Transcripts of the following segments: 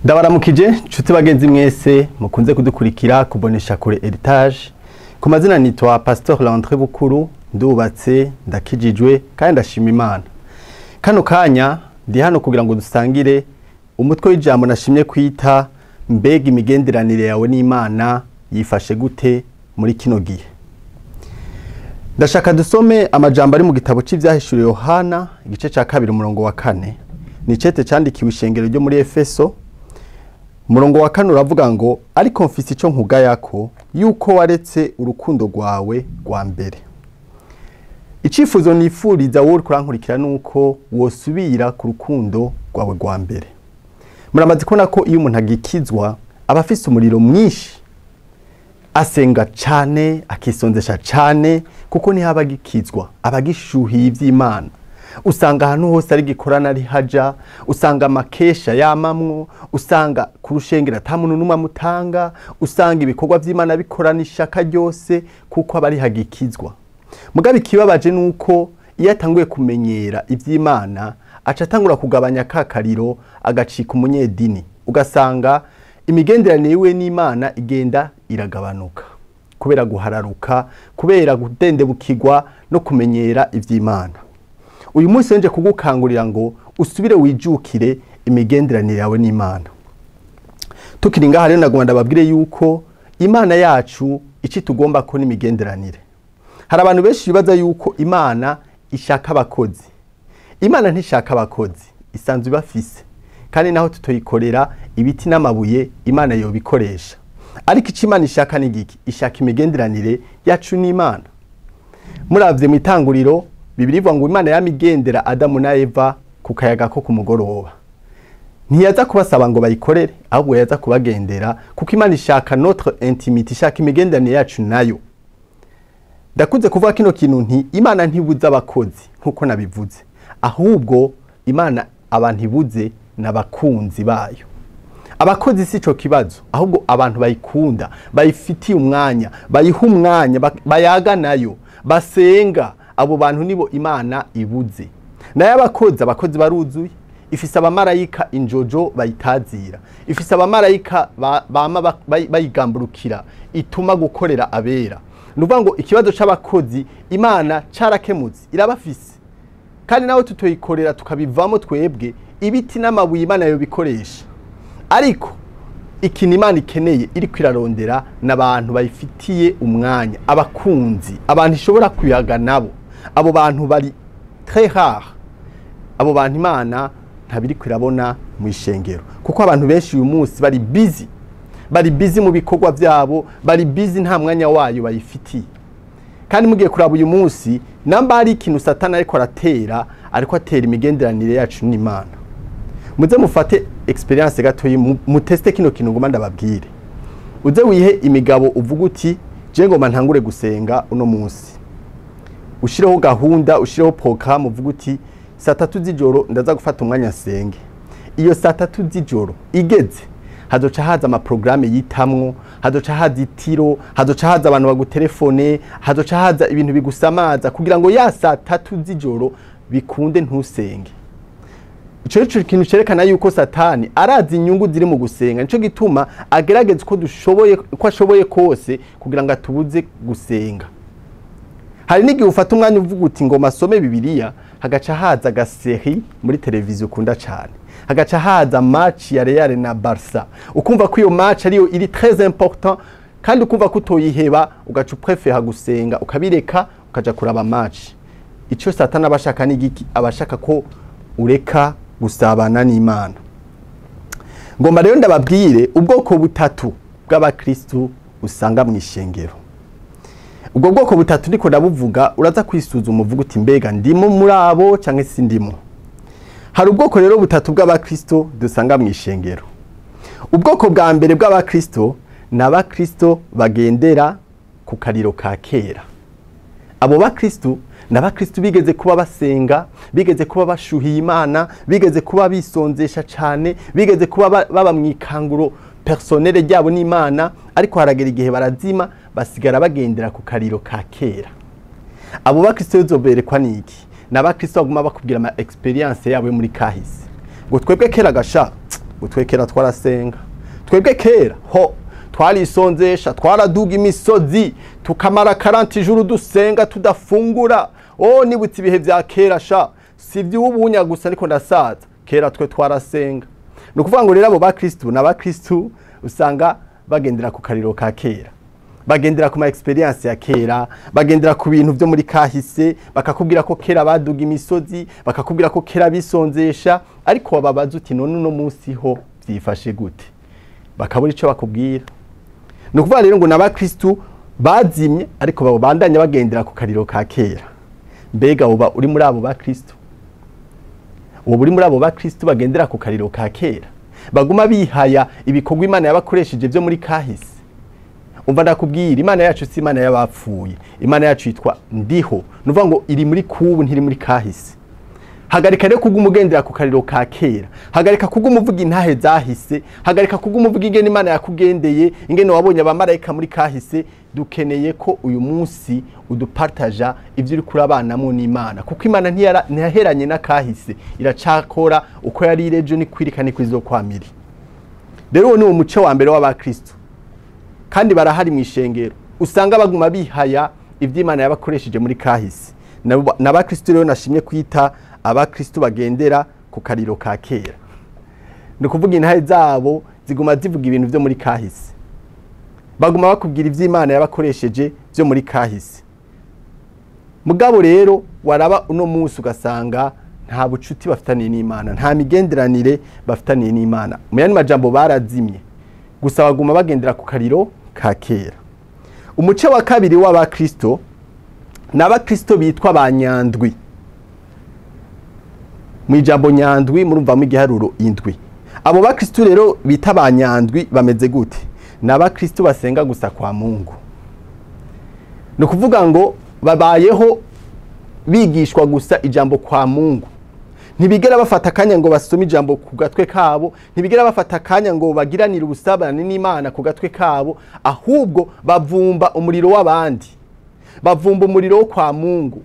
Ndabaramukije nshuti bagenzi mwese mukunze kudukurikira kubonesha kure Heritage. Ku mazina nitwa Pastor Landry Bukuru, ndubatse, ndakijijwe kandi ndashima Imana. Kano kanya ndi hano kugira ngo dusangire umutwe w'ijambo nashimye kwita mbega imigenderanire yawe n'Imana yifashe gute muri kino gihe. Ndashaka dusome amajambo ari mu gitabo c'Ivyahishuriwe Yohana igice ca 2 umurongo wa 4. Ni icete candikiwe ishengero ryo muri Efeso. Murongo wa 4 uravuga ngo ariko mfise ico nkugayako yuko waretse urukundo rwawe rwa mbere. Icifuzo nifuriza wowe kurankurikira nuko wosubira ku rukundo rwawe rwa mbere. Muramaze kubona ko iyo umuntu agikizwa aba afise umuriro mwinshi, asenga cane, akisonzesha cane, kuko niho aba agikizwa, aba agishuhiye ivy'Imana. Usanga ahantu hose ari gikorana ari haja, usanga amakesha yamamwo, usanga kurushengera ata muntu n'umwe amutanga, usanga ibikorwa vy'Imana bikorana ishaka ryose kuko aba ari hagikizwa. Mugabe ikibabaje nuko iyo atanguye kumenyera ivy'Imana aca atangura kugabanya kakariro, agacika umunyedini, ugasanga imigenderanire yiwe n'Imana igenda iragabanuka kubera guhararuka, kubera gudendebukirwa no kumenyera ivy'Imana. Uyu munsi nje kugukangurira ngo usubire wijukire imigenderanire yawe n'Imana. Tukiri ngaha rero nagomba ndababwire yuko Imana yacu ici tugomba ko n'imigenderanire. Hari abantu benshi bibaza yuko Imana ishaka abakozi. Imana ntishaka abakozi, isanzwe ibafise. Kandi naho tutoyikorera ibiti n'amabuye Imana yobikoresha. Ariko ico Imana ishaka ni giki? Ishaka imigenderanire yacu n'Imana. Muravye mu itanguriro Bibiliya ivuga ngo Imana yamigendera Adamu na Eva ku kayaga ko kumugoroba. Ntiyaza kubasaba ngo bayikorere, ahubwo yaza kubagendera kuko Imana ishaka notre intimité, ishaka imigenderanire yacu nayo. Ndakunze kuvuga kino kintu nti Imana ntibuza abakozi nkuko nabivuze, ahubwo Imana abantu ibuze n'abakunzi bayo. Abakozi si ico kibazo, ahubwo abantu bayikunda, bayifitiye umwanya, bayiha umwanya, bayaga nayo, basenga, abo bantu nibo Imana ibuze. Nayo abakozi, abakozi baruzuye, ifise abamarayika injojo bayitazira, ifise abamarayika bama bayigamburukira, ituma gukorera abera. Nuvuga ngo ikibazo c'abakozi Imana carakemutse, irabafise. Kandi nawe tutoyikorera tukabivamo twebwe, ibiti n'amabuye Imana yobikoresha. Ariko ikintu Imana ikeneye iriko irarondera n'abantu bayifitiye umwanya, abakunzi, abantu ishobora kuyaga nabo. Abo bantu bari très rare. Abo bantu Imana ntabiriko irabona mu ishengero, kuko abantu benshi uyu munsi bari busy, bari busy mu bikorwa vyabo, bari busy nta mwanya wayo bayifitiye. Kandi mugiye kuraba uyu munsi namba hari ikintu Satani ariko aratera, ariko atera imigenderanire yacu n'Imana. Muze mufate experience gatoyi, muteste kino kintu ngoma ndababwire. Uze wihe imigabo uvuga uti je ngoma ntangure gusenga uno munsi. Ushireho gahunda, ushireho programme uvuga uti saa 3 z'ijoro ndaza gufata umwanya nsenge. Iyo saa 3 z'ijoro igeze hazoca haza ama programme yitamwo, hazoca haza itiro, hazoca haza abantu bagutelefone, hazoca haza ibintu bigusamaza kugira ngo ya saa 3 z'ijoro bikunde ntusenge. Ico nico kintu cerekana yuko Satani arazi inyungu ziri mu gusenga. Nico gituma agerageza uko dushoboye, uko ashoboye kose kugira ngo atubuze gusenga. Hari n'igihe ufata umwanya uvuga uti ngo masome Bibiliya, hagaca haza gaseri muri televiziyo ukunda cane, hagaca haza match ya Real na Barca, ukumva ko iyo match ariyo iri très important, kandi ukumva ko utoyiheba, ugaca uprefera gusenga ukabireka ukaja kuraba match. Ico Satani abashaka ni giki? Abashaka ko ureka gusabana n'Imana. Ngomba rero ndababwire ubwoko butatu bw'abakristu usanga mu ishengero. Ubwo bwoko butatu ndiko ndabuvuga, uraza kwisuzuma uvuga uti mbega ndimo muri abo canke sindimo. Hari ubwoko rero butatu bw'abakristo dusanga mu ishengero. Ubwoko bwa mbere bw'abakristo ni abakristo bagendera ku kariro ka kera. Abo bakristo ni abakristo bigeze kuba basenga, bigeze kuba bashuhiye Imana, bigeze kuba bisonzesha cane, bigeze kuba baba mu ikanguro personnel ryabo n'Imana, ariko haragera igihe barazima basigara bagendera ku kariro ka kera. Abo bakristo zoberekwa niki? Ni abakristo baguma bakubwira ama experience yabo muri kahise. Ngo twebwe kera gasha Ngo twe kera twarasenga, twebwe kera ho twarisonzesha, twaraduga imisozi tukamara 40 ijuru dusenga tudafungura. Oh, nibutse ibihe vya kera sha, si ivy'ubunya gusa ariko ndasaza, kera twe twarasenga. Ni ukuvuga ngo rero abo bakristu n'abakristu usanga bagendera ku kariro ka kera, bagendera ku ma experience ya kera, bagendera ku bintu vyo muri kahise, bakakubwira ko kera baduga imisozi, bakakubwira ko kera bisonzesha, ariko wababaza uti none uno munsi ho vyifashe gute, bakabura ico bakubwira. Ni ukuvuga rero ngo n'abakristu bazimye ariko babandanya bagendera ku kariro ka kera. Mbega uba uri muri abo bakristu? Uba uri muri abo bakristu bagendera ku kariro ka kera, baguma bihaya ibikorwa Imana yabakoresheje vyo muri kahise? Umva ndakubwira, Imana yacu si Imana y'abapfuye, Imana yacu yitwa ndiho. Nuvuga ngo iri muri kubu, ntiri muri kahise. Hagarika rero kuguma ugendera ku kariro ka kera, hagarika kuguma uvuga intahe zahise, hagarika kuguma uvuga ingene Imana yakugendeye, ingene wabonye abamarayika muri kahise. Dukeneye ko uyu munsi udupartaja ivyo uri kurabanamwo n'Imana, kuko Imana ntiyaheranye n'akahise, iracakora uko yari irejo nikwirika niko izokwamiri. Rero uwo ni umuco wa mbere w'abakristo, kandi barahari mu ishengero usanga baguma bihaya ivyo Imana yabakoresheje muri kahise. N'abakristo rero nashimye kwita abakristo bagendera ku kariro ka kera. Ni ukuvuga intahe zabo ziguma zivuga ibintu vyo muri kahise, baguma bakubwira ivyo Imana yabakoresheje vyo muri kahise. Mugabo rero waraba uno munsi ugasanga nta bucuti bafitaniye n'Imana, nta migenderanire bafitaniye n'Imana. Mu yandi majambo barazimye, gusa baguma bagendera ku kariro ka kera. Umuce wa kabiri w'abakristo ni abakristo bitwa ba nyandwi. Mu ijambo nyandwi murumvamo igiharuro indwi. Abo bakristo rero bita ba nyandwi bameze gute? Ni abakristo basenga gusa kwa Mungu. Ni ukuvuga ngo babayeho bigishwa gusa ijambo kwa Mungu. Ntibigera bafata akanya ngo basome ijambo ku gatwe kabo, ntibigera bafata akanya ngo bagiranire ubusabane n'Imana ku gatwe kabo, ahubwo bavumba umuriro w'abandi, bavumba umuriro wo kwa Mungu,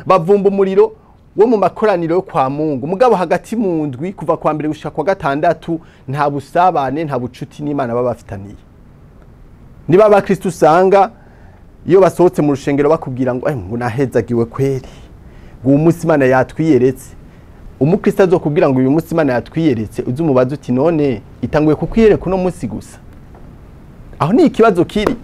bavumba umuriro wo mu makoraniro yo kwa Mungu. Mugabo hagati mu ndwi kuva kwa mbere gushika kwa gatandatu nta busabane, nta bucuti n'Imana baba bafitaniye. Niba abakristo usanga iyo basohotse mu rushengero bakubwira ngo ngo nahezagiwe kweri, ngo uyu munsi Imana yatwiyeretse. Umukristo azokubwira ngo uyu munsi Imana yatwiyeretse, uze umubaze uti none itanguye kukwiyereka uno munsi gusa? Aho ni ikibazo kiri.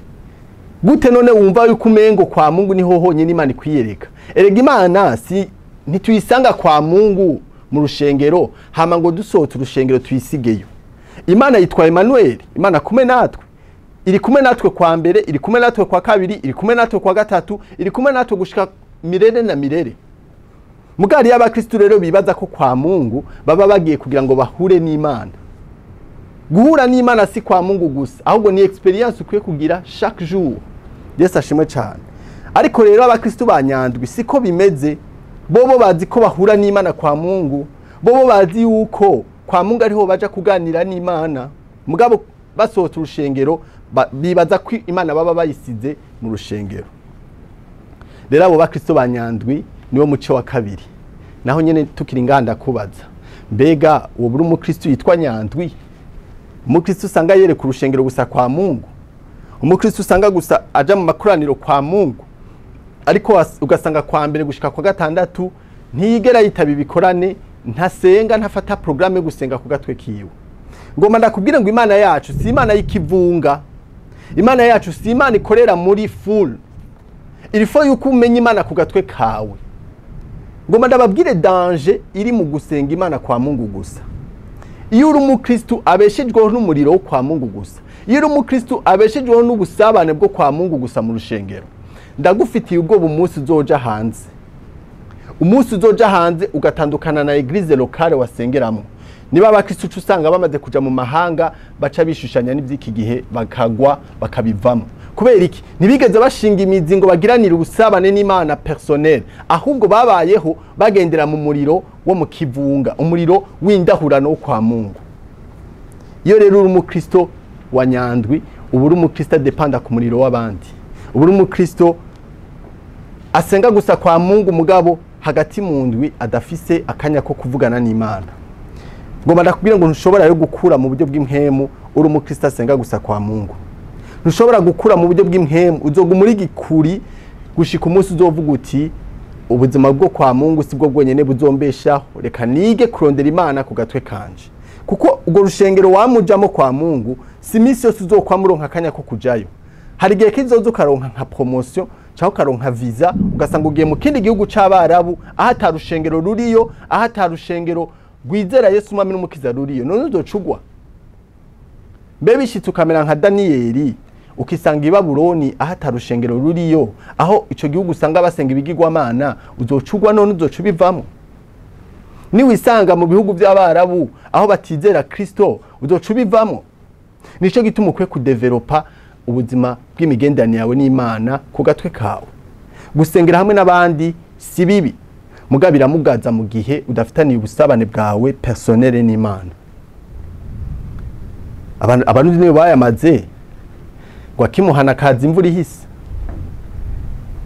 Gute none wumva yuko umengo kwa Mungu niho honyine Imana ikwiyereka? Erega Imana si ntituyisanga kwa Mungu mu rushengero hama ngo dusohotse urushengero tuyisigeyo. Imana yitwa Emmanuel, Imana kumwe natwe. Iri kumwe natwe kwa mbere, iri kumwe natwe kwa kabiri, iri kumwe natwe kwa gatatu, iri kumwe natwe gushika mirere na mirere. Mugari y'abakristo rero bibaza ko kwa Mungu baba bagiye kugira ngo bahure n'Imana. Guhura n'Imana si kwa Mungu gusa, ahubwo ni experience ukwiye kugira chaque jour. Yesu ashimwe cyane. Ariko rero abakristo ba nyandwi siko bimeze. Bobo bazi ko bahura n'Imana kwa Mungu, bobo bazi yuko kwa Mungu ariho baja kuganira n'Imana. Mugabo basohotse urushengero bibaza ko Imana baba bayisize mu rushengero. Rero abo bakristo ba nyandwi niwo muco wa kabiri. Naho nyene tukiri nganda kubaza, mbega uwo buri umukristo yitwa nyandwi? Umukristo usanga yereka urushengero gusa kwa Mungu, umukristo usanga gusa aja mu makoraniro kwa Mungu, ariko ugasanga kwa mbere gushika kwa gatandatu ntiyigera yitaba ibikorane, ntasenga, ntafata programme yo gusenga ku gatwe kiwe. Ngoma ndakubwira ngo Imana yacu si Imana y'ikivunga, Imana yacu si Imana ikorera muri full. Ilifo yuko umenya Imana ku gatwe kawe. Ngoma ndababwire danger iri mu gusenga Imana kwa Mungu gusa. Iyo uri umukristo abeshejweho n'umuriro wo kwa Mungu gusa, iyo uri umukristo abeshejweho n'ubusabane bwo kwa Mungu gusa mu rushengero, ndagufitiye ubwoba umunsi uzoja hanze. Umunsi uzoja hanze ugatandukana na eglise locale wasengeramo. Niba abakristo usanga bamaze kuja mu mahanga baca bishushanya n'ivyiki gihe bakagwa bakabivamo. Kubera iki? Ntibigeze bashinga imizi ngo bagiranire ubusabane n'Imana personnel, ahubwo babayeho bagendera mu muriro wo mu kivunga, umuriro w'indahurano wo kwa Mungu. Iyo rero uri umukristo wa nyandwi, uba uri umukristo dependa ku muriro w'abandi, uba uri umukristo asenga gusa kwa Mungu, mugabo hagati mu ndwi adafise akanya ko kuvugana n'Imana. Ngomba ndakubwira ngo ntushobora yo gukura mu buryo bw'impwemu uri umukristo asenga gusa kwa Mungu. Ntushobora gukura mu buryo bw'impwemu, uzoguma uri gikuri gushika umunsi uzovuga uti ubuzima bwo kwa Mungu sibwo bwonyene buzombeshaho, reka nige kurondera Imana ku gatwe kanje. Kuko ubwo rushengero wamujamo kwa Mungu si iminsi yose uzokwamuronka akanya ko kujayo. Hari igihe kizoza ukaronka nka promotion cyangwa ukaronka visa, ugasanga ugiye mu kindi gihugu c'abarabu aho ata rushengero ruriyo, aho ata rushengero rwizera Yesu umwami n'umukiza ruriyo, none uzocugwa. Mbe bishitse ukamera nka Daniyeli ukisanga i Babuloni aho ata rushengero ruriyo, aho ico gihugu usanga basenga ibigirwamana, uzocugwa none uzoca ubivamo. Niwisanga mu bihugu by'abarabu aho batizera Kristo, uzoca ubivamo. Nico gituma ukwiye kudevelopa ubuzima bw'imigenderanire yawe n'Imana ku gatwe kawe. Gusengera hamwe n'abandi si bibi, mugabo biramugaza mu gihe udafitaniye ubusabane bwawe personnel n'Imana. Abantu niyo bayamaze ngo akimuhana kaza imvura ihise.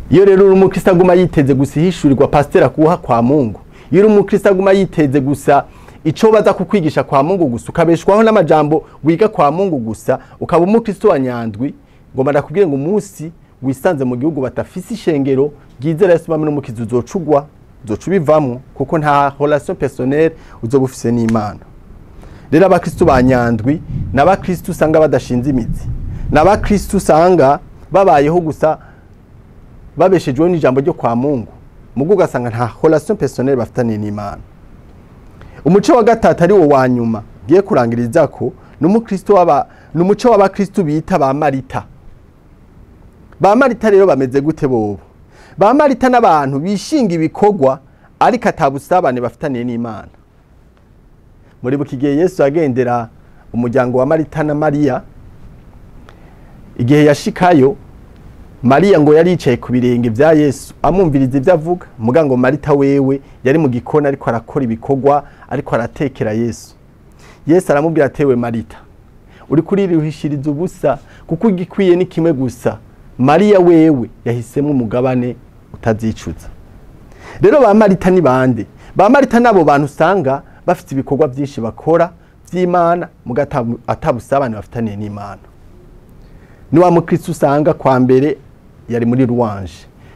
Iyo rero uri umukristo aguma yiteze gusa ihishurirwa pasiteri akuha kwa Mungu, iyo uri umukristo aguma yiteze gusa ico baza kukwigisha kwa Mungu gusa, ukabeshwaho n'amajambo wiga kwa Mungu gusa, ukaba umukristo wa nyandwi, ngomba ndakubwire ngo umunsi wisanze mu gihugu batafise ishengero ryizera Yesu umwami n'umukiza, uzocugwa, uzoca ubivamwo, kuko nta relation personnelle uzoba ufise n'Imana. Rero abakristo ba nyandwi n'abakristo usanga badashinze imizi, n'abakristo usanga babayeho gusa babeshejweho n'ijambo ryo kwa Mungu, mugo ugasanga nta relation personnelle bafitaniye n'Imana. Umuco wa gatatu ari wo wa nyuma ngiye kurangiriza ko n'umukristo waba n'umuco w'abakristo bita ba Marita. Ba Marita rero bameze gute bobo? Ba Marita n'abantu bishinga ibikorwa ariko atabusabane bafitaniye n'Imana. Muri bukigihe Yesu agendera umuryango wa Marita na Mariya, igihe yashikayo Mariya ngo yari yicaye ku birenge vya Yesu amwumviriza ivyo avuga, muga ngo Marita wewe yari mu gikoni ariko arakora ibikorwa, ariko aratekera Yesu. Yesu aramubwira atewe Marita, uri kuriruhishiriza ubusa kuko igikwiye ni kimwe gusa. Mariya wewe yahisemo umugabane utazicuza. Rero ba Marita ni bande? Ba Marita nabo bantu usanga bafite ibikorwa byinshi bakora vy'Imana muga atabusabane bafitaniye n'Imana. Ni wa mukristo usanga kwa mbere yari muri louange,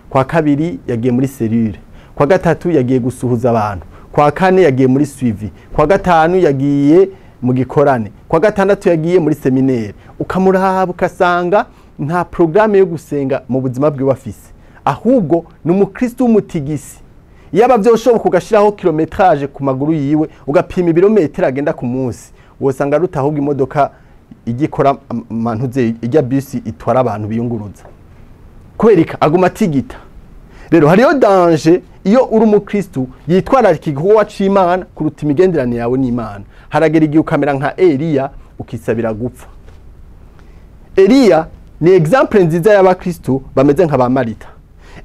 kwa kabiri yagiye muri cellule, kwa gatatu yagiye gusuhuza abantu, kwa kane yagiye muri suivi, kwa gatanu yagiye mu gikorane, kwa gatandatu yagiye muri seminaire. Ukamuraba ukasanga nta programme yo gusenga mu buzima bwiwe afise, ahubwo ni umukristo w'umutigisi. Yaba vyoshoboka ugashiraho kilometrage ku maguru yiwe, ugapima ibirometero agenda ku munsi, wosanga ruta ahubwo imodoka igikora mantuze ijya bisi itwara abantu biyunguruza. Kwereka aguma atigita. Rero hariyo danger iyo uri umukristo yitwararika igikorwa c'Imana kuruta imigenderanire yawe n'Imana. Haragera igihe ukamera nka Eliya ukisabira gupfa. Eliya ni exemple nziza y'abakristo bameze nka ba Marita.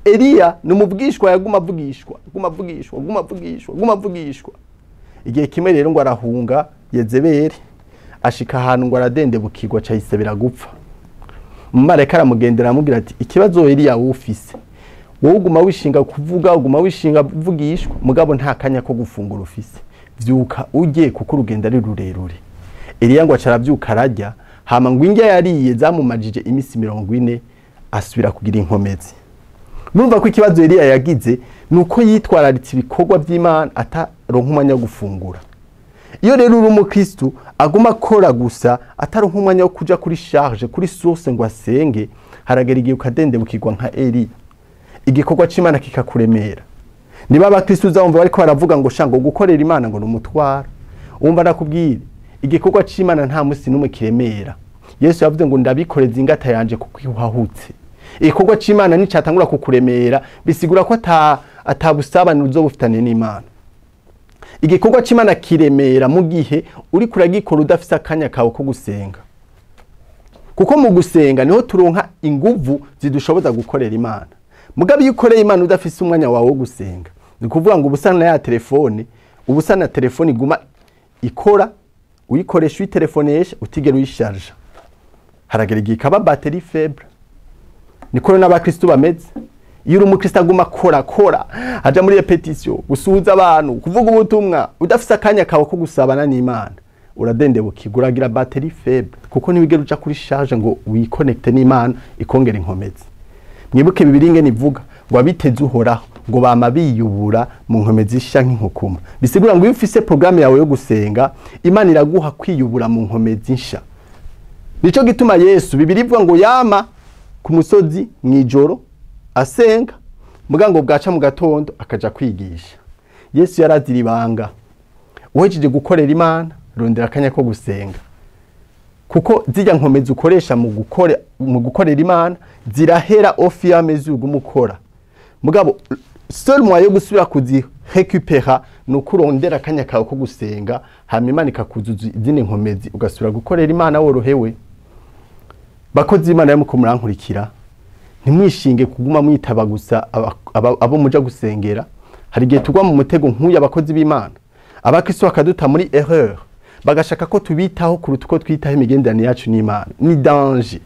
Eliya ni umubwishwa yaguma avugishwa, guma avugishwa, guma avugishwa, guma avugishwa. Igihe kimwe rero ngo arahunga Yezebeli, ashika ahantu ngo aradendebukirwa ca yisabira gupfa. Umumarayika aramugendera aramubwira ati ikibazo Eliya wufise, wowe uguma wishinga kuvuga, uguma wishinga kuvugishwa, mugabo nta kanya ko gufungura ufise, vyuka ujye kuko urugendo ari rurerure. Eliya ngo aca aravyuka ararya, hama ngo indya yariye zamumajije imisi 40 asubira kugira inkomezi. Murumva ko ikibazo Eliya yagize nuko yitwararitse ibikorwa by'Imana ataronka umwanya wo gufungura. Iyo rero uri umukristo aguma akora gusa ataronka umwanya wo kuja kuri charge, kuri source ngo asenge, haragera igihe ukadendebukirwa nka Eliya, igikorwa c'Imana kikakuremera. Niba abakristo uzumva bariko baravuga ngo shango gukorera Imana ngo numutwaro, umva nakubwire igikorwa c'Imana nta musi n'umwe kiremera. Yesu yavuze ngo ndabikoreza ingata yanje kuko ihahutse. Igikorwa c'Imana nicatangura kukuremera bisigura ko atabusabane uzobufitaniye n'Imana. Igikorwa c'Imana kiremera mu gihe uri kuragikora udafise akanya kawe ko gusenga. Kuko mu gusenga niho turonka inguvu zidushoboza gukorera Imana. Mugabe iyo ukoreye Imana udafise umwanya wawe wo gusenga, ni kuvuga ngo ubusana ya telefone, ubusana telefone iguma ikora, uyikoresha uyitelefonesha utigera uyisharja. Haragera igihe ikaba batterie faible. Niko n'abakristo bameze. Iyo uri umukristo aguma akora kora, aja muri répétition, gusuhuza abantu, kuvuga ubutumwa, udafise akanya kawe ko gusabana n'Imana, uradendebukirwa, uragira batterie faible, kuko ntiwigera uja kuri charge ngo wiconnecte n'Imana ikongera inkomezi. Mwibuke Bibiliya ingene ivuga ngo abiteze Uhoraho ngo bama biyubura mu nkomezi zisha nk'inkukuma. Bisigura ngo iyo ufise programme yawe yo gusenga, Imana iraguha kwiyubura mu nkomezi nsha. Nico gituma Yesu, Bibiliya ivuga ngo yama ku musozi mw'ijoro asenga, muga ngo bwaca mu gatondo akaja kwigisha. Yesu yarazira ibanga. Uhejeje gukorera Imana, rondera akanya ko gusenga, kuko zirya nkomezi ukoresha mu gukorera Imana zirahera au fur et à mesure uguma ukora. Mugabo seul moyen yo gusubira kuzirécupéra ni uko urondera akanya kawe ko gusenga, hama Imana ikakuzuza izindi nkomezi, ugasubira gukorera Imana worohewe. Bakozi b'Imana, muko murankurikira, ntimwishinge kuguma mwitaba gusa abo muja gusengera. Hari igihe tugwa mu mutego nk'uyu, abakozi b'Imana, abakristo bakaduta muri erreur, bagashaka ko tubitaho kuruta uko twitaho imigenderanire yacu n'Imana. Ni danger,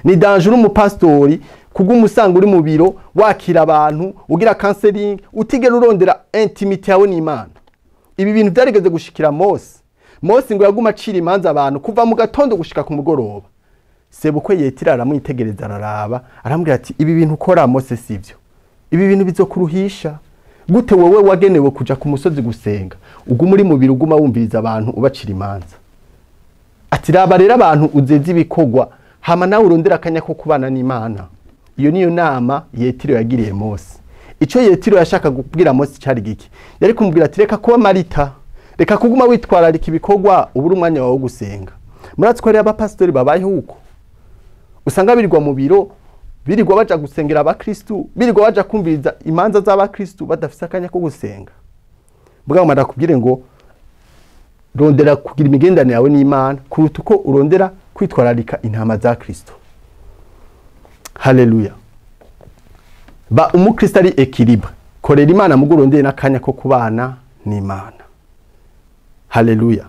ni danger. Uri umupastori, kuguma usanga uri mu biro wakira abantu, ugira counseling, utigera urondera intimité yawe n'Imana. Ibi bintu byarigeze gushikira Mose. Mose ngo yaguma acira imanza abantu kuva mu gatondo gushika ku mugoroba. Sebukwe Yetiro aramwitegereza, araraba, aramubwira ati: "Ibi bintu ukora, Mose, sivyo. Ibi bintu bizokuruhisha gute? Wowe wagenewe kuja ku musozi gusenga, uguma uri mu biro, uguma wumviriza abantu, ubacira imanza." Ati: "Raba rero abantu uzeze ibikorwa, hama nawe urondera akanya ko kubana n'Imana." Iyo niyo nama Yetiro yagiriye Mose. Ico Yetiro yashaka kubwira Mose cari giki? Yari kumubwira ati: "Reka kuba Marita, reka kuguma witwararika ibikorwa, ubura umwanya wawe wo gusenga." Muratsi ko hariyo abapasitori babayeho uko, usanga birirwa mu biro, birirwa baja gusengera abakristu, birirwa baja kumviriza imanza z'abakristu, badafise akanya ko gusenga. Mugabo ndakubwire ngo rondera kugira imigenderanire yawe n'Imana kuruta uko urondera kwitwararika intama za Kristo. Haleluya! Ba umukristo ari équilibré, korera Imana mugo urondere n'akanya ko kubana n'Imana. Haleluya!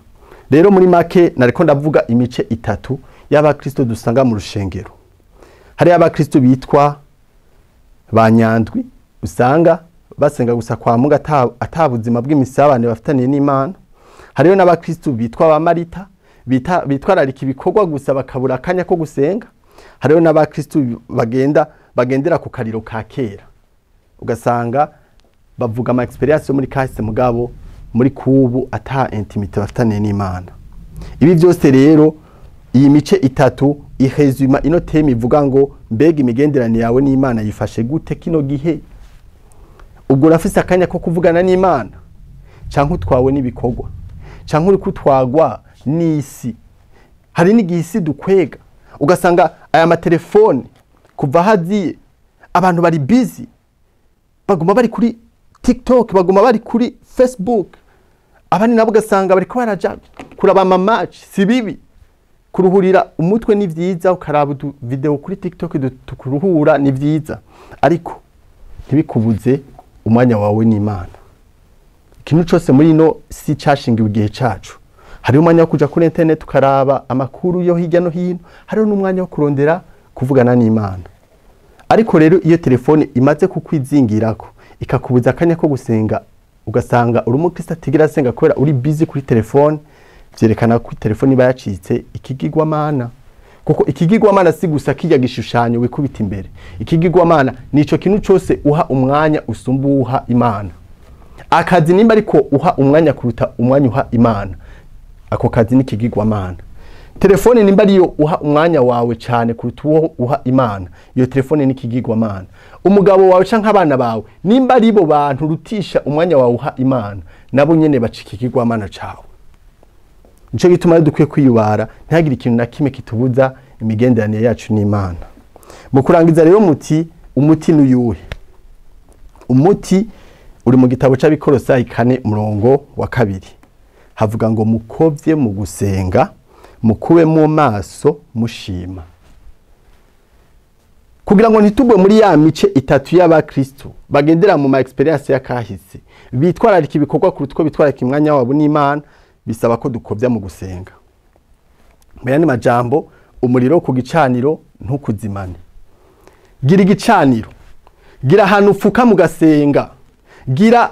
Rero muri make nariko ndavuga imice itatu y'abakristo dusanga mu rushengero. Hari abakristo bitwa ba Nyandwi, usanga basenga gusa kwa Mungu, ata buzima bw'imisabane bafitaniye n'Imana. Hariyo n'abakristo bitwa ba Marita, bitwararika ibikorwa gusa, bakabura akanya ko gusenga. Hariyo n'abakristo bagendera ku kariro ka kera, ugasanga bavuga ama expérience yo muri kahise, mugabo muri kubu ata intimité bafitaniye n'Imana. Ibi byose rero, iyi mice itatu irésuma ino thème ivuga ngo: mbega imigenderanire yawe n'Imana yifashe gute kino gihe? Ubwo urafise akanya ko kuvugana n'Imana, canke utwawe n'ibikorwa, canke uri kutwagwa n'isi? Hari n'igihe isi dukwega, ugasanga aya matelefone kuva haziye abantu bari busy, baguma bari kuri TikTok, baguma bari kuri Facebook, abandi nabo ugasanga bariko baraja kuraba ama match. Si bibi, kuruhurira umutwe ni vyiza, ukaraba utu video kuri TikTok tukuruhura ni vyiza, ariko ntibikubuze umwanya wawe n'Imana. Ikintu cose muri ino si cashingiwe igihe cacu. Hariho umwanya wo kuja kuri internet ukaraba amakuru yo hirya no hino, hariho n'umwanya wo kurondera kuvugana n'Imana. Ariko rero iyo telefone imaze kukwizingirako, ikakubuza akanya ko gusenga, ugasanga uri umukristo atigera asenga kubera uri busy kuri telefone, vyerekana ko telefone iba yacitse ikigirwamana. Kuko ikigirwamana si gusa kirya gishushanyo wikubita imbere. Ikigirwamana nico kintu cose uha umwanya usumba uha Imana. Akazi nimba ariko uha umwanya kuruta umwanya uha Imana, ako kazi ni ikigirwamana. Telefone nimba ariyo uha umwanya wawe cyane kuruta uwo uha Imana, iyo telefone ni ikigirwamana. Umugabo wawe canke abana bawe nimba ari bo bantu rutisha umwanya wawe uha Imana, nabo nyene bacika ikigirwamana cawe. Nico gituma rero dukwiye kwiyubara, ntihagire ikintu na kimwe kitubuza imigenderanire yacu n'Imana. Mu kurangiza rero, muti umuti n'uyuhe? Umuti uri mu gitabo c'Abikorosayi 4 umurongo wa 2. Havuga ngo: "Mukovye mu gusenga, mukube mu maso mushima." Kugira ngo ntitugwe muri ya mice itatu y'abakristo bagendera mu ma expérience y'akahise, bitwararika ibikorwa kuruta uko bitwararika umwanya wabo n'Imana, bisaba ko dukovya mu gusenga. Mu yandi majambo, umuriro ku gicaniro ntukuzimane. Gira igicaniro. Gira ahantu upfuka mugasenga. Gira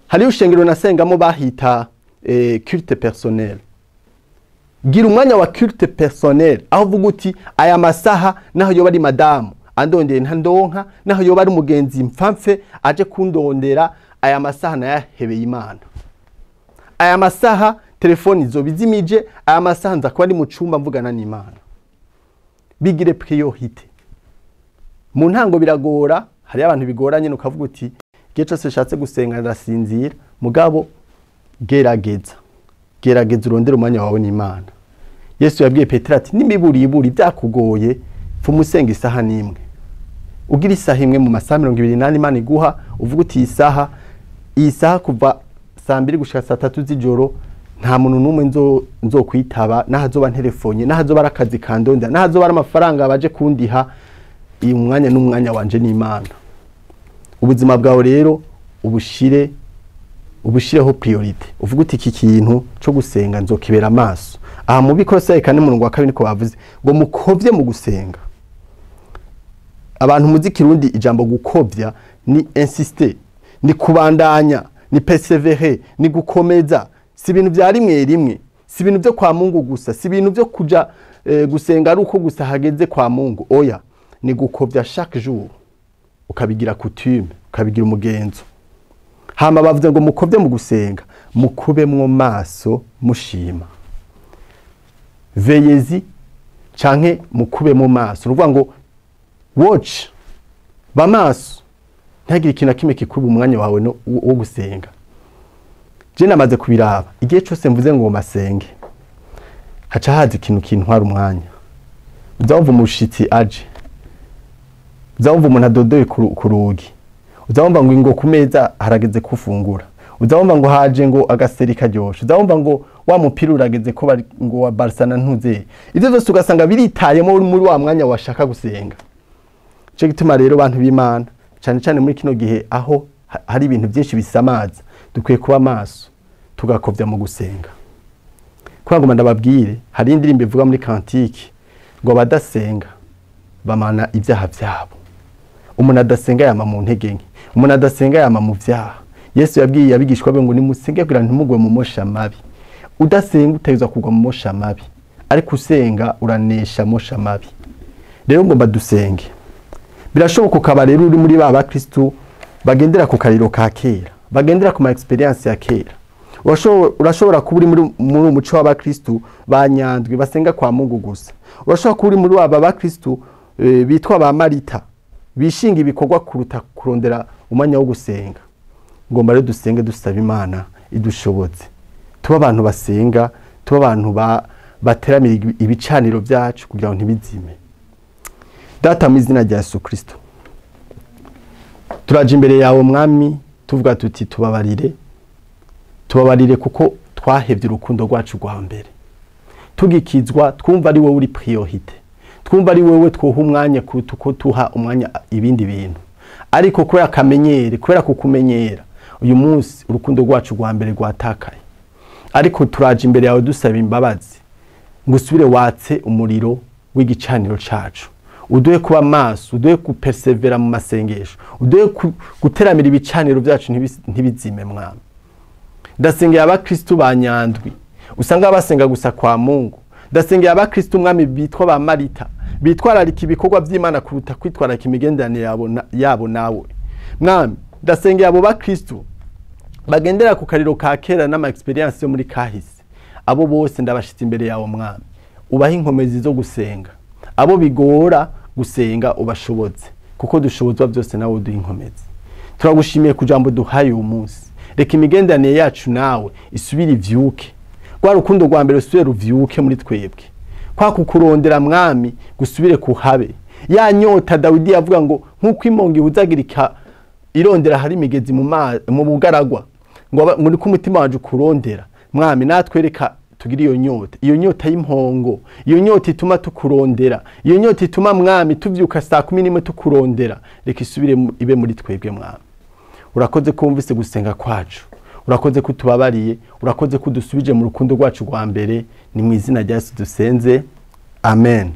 hariyo ushengero nasengamo bahita culte personnel. Gira umwanya wa culte personnel aho uvuga uti aya masaha naho yoba ari madamu andondeye ntandonka, naho yoba ari umugenzi mpfamfe aje kundondera, aya masaha nayahebeye Imana. Aya masaha telefoni izobizimije, aya masaha nza kuba ari mu cumba mvugana n'Imana. Bigire priorité. Mu ntango biragora, hari abantu bigoranye ukavuga uti igihe cyose nshatse gusenga ndasinzira, mugabo gerageza. Gerageza urondere umwanya wawe n'Imana. Yesu yabwiye Petero ati n'imiburiburi byakugoye pfuma usenga isaha n'imwe. Ugira isaha imwe mu masaha 24 Imana iguha, uvuga uti iyi saha kuva saa 2 gushika saa 3 z'ijoro nta muntu n'umwe nzokwitaba, nahazoba ntelefone, nahazoba ari akazi kandondera, nahazoba ari amafaranga baje kundiha, uyu mwanya n'umwanya wanje n'Imana. Ubuzima bwawe rero ubushireho priorité. Uvuga uti iki kintu cyo gusenga nzokibera amaso. Aha mu Bikolosayi 4:2 niko bavuze ngo mukovye mu gusenga. Abantu muzi Kirundi ijambo gukovya ni insister, ni kubandanya, ni perseverer, ni gukomeza. Si ibintu bya rimwe rimwe, si ibintu byo kwa Mungu gusa, si ibintu byo kuja gusenga ari uko gusa hageze kwa Mungu. Oya, ni gukovya chaque jour, ukabigira coutume, ukabigira umugenzo. Hama bavuze ngo mukovye mu gusenga, mukubemwo maso mushima. Veyezi canke mukube mu maso, ruvuga ngo watch, ba maso, ntagire ikintu na kimwe kikuba umwanya wawe wo gusenga. Je namaze kubiraba, igihe cyose mvuze ngo masenge haca haza ikintu kintwara umwanya. Uzumva umushitsi aje, uzumva umuntu adodoye ku rugi, uzumva ngo ingo ku meza harageze kufungura, uzumva ngo haje ngo agaseri karyoshe, uzumva ngo wa mupira urageze ko bari ngo wa Barca na ntuze. Ivyo byose ugasanga biritayemo muri wa mwanya washaka gusenga. Cyo gituma rero bantu b'Imana, cyane cyane muri kino gihe aho hari ibintu byinshi bisamaza, dukwiye kuba maso tugakovya mu gusenga. Kugira ngo ndababwire, hari indirimbo ivuga muri Cantique ngo abadasenga bamana ibyaha byabo. Umuntu adasenga yama mu ntege nke, umuntu adasenga yama mu vyaha. Yesu yabwiye abigishwa be ngo nimusenge kugira ntimugwe mu mosha mabi. Udasenga utezwa kugwa mu mosha mabi, ariko usenga uranesha mosha mabi. Rero ngomba dusenge. Birashoboka ukaba rero uri muri ba bakristo bagendera ku kariro ka kera, bagendera ku ma experience ya kera. Urashobora kuba uri muri umuco w'abakristo banyandwi basenga kwa Mungu gusa. Urashobora kuba uri muri aba bakristo bitwa ba Marita, bishinga ibikorwa kuruta kurondera umwanya wo gusenga. Ngomba rero dusenge dusaba Imana idushobotse. Tuba abantu basenga, tuba abantu bateramira ibicaniro byacu kugira ngo ntibizime. Data mu izina rya Yesu Kristo, turaje imbere yawe Mwami, tuvuga tuti tubabarire, tubabarire kuko twahevye urukundo rwacu rwa mbere. Tugikizwa twumva ari wowe uri priorité, twumva ari wowe twoha umwanya kuruta uko tuha umwanya ibindi bintu. Ariko kubera akamenyere, kubera kukumenyera, uyu munsi urukundo rwacu rwa mbere rwatakaye. Ariko turaje imbere yawe dusaba imbabazi ngo usubire watse umuriro w'igicaniro cacu. Uduhe kuba maso, uduhe kupersevera mu masengesho, uduhe guteramira ibicaniro byacu ntibizime Mwami. Ndasengera abakristo banyandwi usanga basenga gusa kwa Mungu. Ndasengera abakristo Mwami bitwa ba Marita, bitwararika ibikorwa by'Imana kuruta kwitwararika imigenderanire yabo nawe Mwami. Ndasengera abo bakristo bagendera ku kariro ka kera n'ama experience yo muri kahise. Abo bose ndabashitse imbere yawe Mwami, ubahe inkomezi zo gusenga. Abo bigora gusenga ubashobotse, kuko dushobozwa byose nawe uduha inkomezi. Turagushimiye ku jambo duhaye uyu munsi. Reka imigenderanire yacu nawe isubire ivyuke, rwa rukundo rwa mbere rusubire ruvyuke muri twebwe, kwa kukurondera Mwami gusubire kuhabe. Ya nyota Dawidi yavuga ngo nkuko imongi ihuzagirika irondera hari imigezi mu bugaragwa, ngo muri ko umutima wanje ukurondera Mwami, natwereka tugira iyo nyota, iyo nyota y'impongo, iyo nyota ituma tukurondera, iyo nyota ituma Mwami tuvyuka saa 11 tukurondera. Reka isubire ibe muri twebwe Mwami. Urakoze ko wumvise gusenga kwacu, urakoze ko utubabariye, urakoze ko udusubije mu rukundo rwacu rwa mbere. Ni mu izina rya Yesu dusenze, amen.